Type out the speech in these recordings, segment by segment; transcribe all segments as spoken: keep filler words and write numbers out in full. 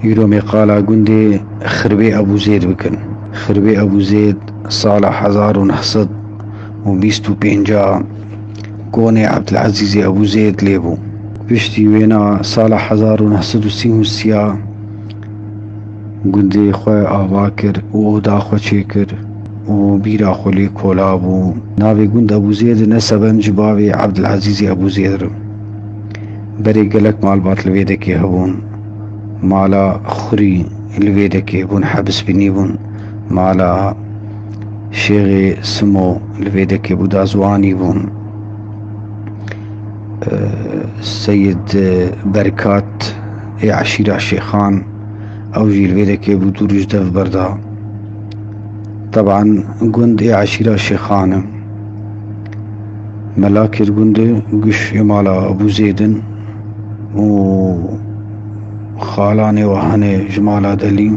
Îro mê qala gundê Xirbê Ebûzêd bikin. Xirbê Ebûzêd sala hezar û neh sed û bîst û pênca konê Ebdilezîzê Ebûzêd lê bû. Piştî wêna sala hezar û neh sed û sî û sîya gundê xwe ava kir û oda xwe çêkir û bîra xwe lê kola bû. Navê gund Ebûzêd neseben ji bavê Ebdilezîzê Ebûzêd re. Berê gelek malbat li vê dekê hebûn. Mala Xurî li vê dekê bûn, Hebisbînî bûn. Mala Şêxê Simo li vê dekê bû, Dazwanî bûn. Seyid Berkat ê eşîra Şêxan, ew jî li vê dekê bû, dûr ji dev berda. Teban gund ê eşîra Şêxan e. Melakêr gundê giş ê mala Ebûzêd in û xalanê we hene ji mala Delî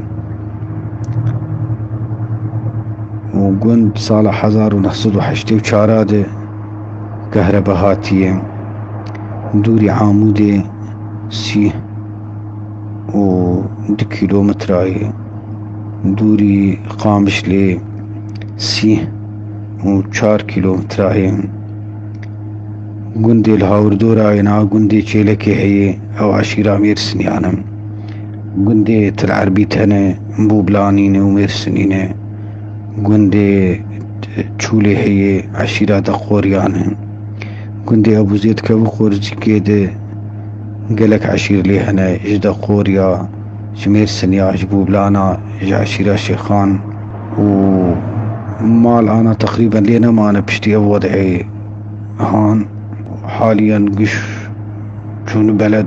û gund sala hezar û neh sed û heştê û çar de kehrebe hatiye. Dûrî Amûdê sî û du kîlometrayê, dûrî Qamişlê sî û çar kîlometrayê. Gundê li hawirdorayê na gundê Çêlekê heye, ew eşîra Mêrsiniyan in. Gundê Til Erbît hene, Bûblanî ne û Mêrsinî ne. Gundê Çûlê heye, eşîra Deqoriyan e. Gundê Ebûzêd kevû Qorizîkê de gelek eşîr lê hene, ji Deqoriya, ji Mêrsiniya, ji Bûblana, ji eşîra Şêxan û mal ana teqrîben lê nemane piştî ev wedeyê han. Haliyen giş çûn beled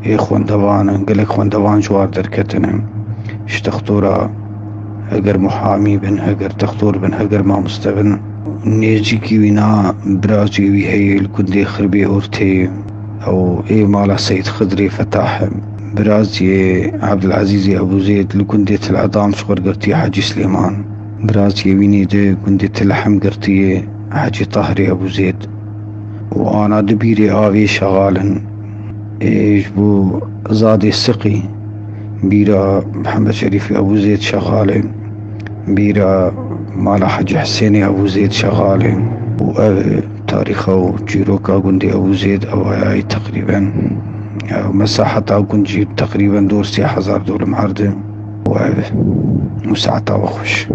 ê xwendevan in, gelek xwendevan ji war derketine. Ji textora heger muhamî bin, heger textor bin, heger mamoste bin. Nêzîkî wî na birazê wî heye li gundê Xirbê Ortê. Ew ê mala Seyid Xidrê Fetah e. Birazê Ebdilezîzê Ebûzêd li gundê Til Edam ji xwe girtiye Hecî Silêman. Birazê wî nê de gundê Til Lehem girtiye Hecî Tahirê Ebûzêd. Û ana di bîrê avê şexal in. Ê ji bo Zadê Siqî, bîra Mihemed Şerîfê Ebûzêd şexal e. Bîra mala Hecî Hisênê Ebûzêd şexal e. Û ev tarîxa û çîroka gundê Ebûzêd ew ayayî teqrîben. Ew mesaheta gund jî teqrîben dor sê hezar dolim erd e. Û ev û saeta we xweş.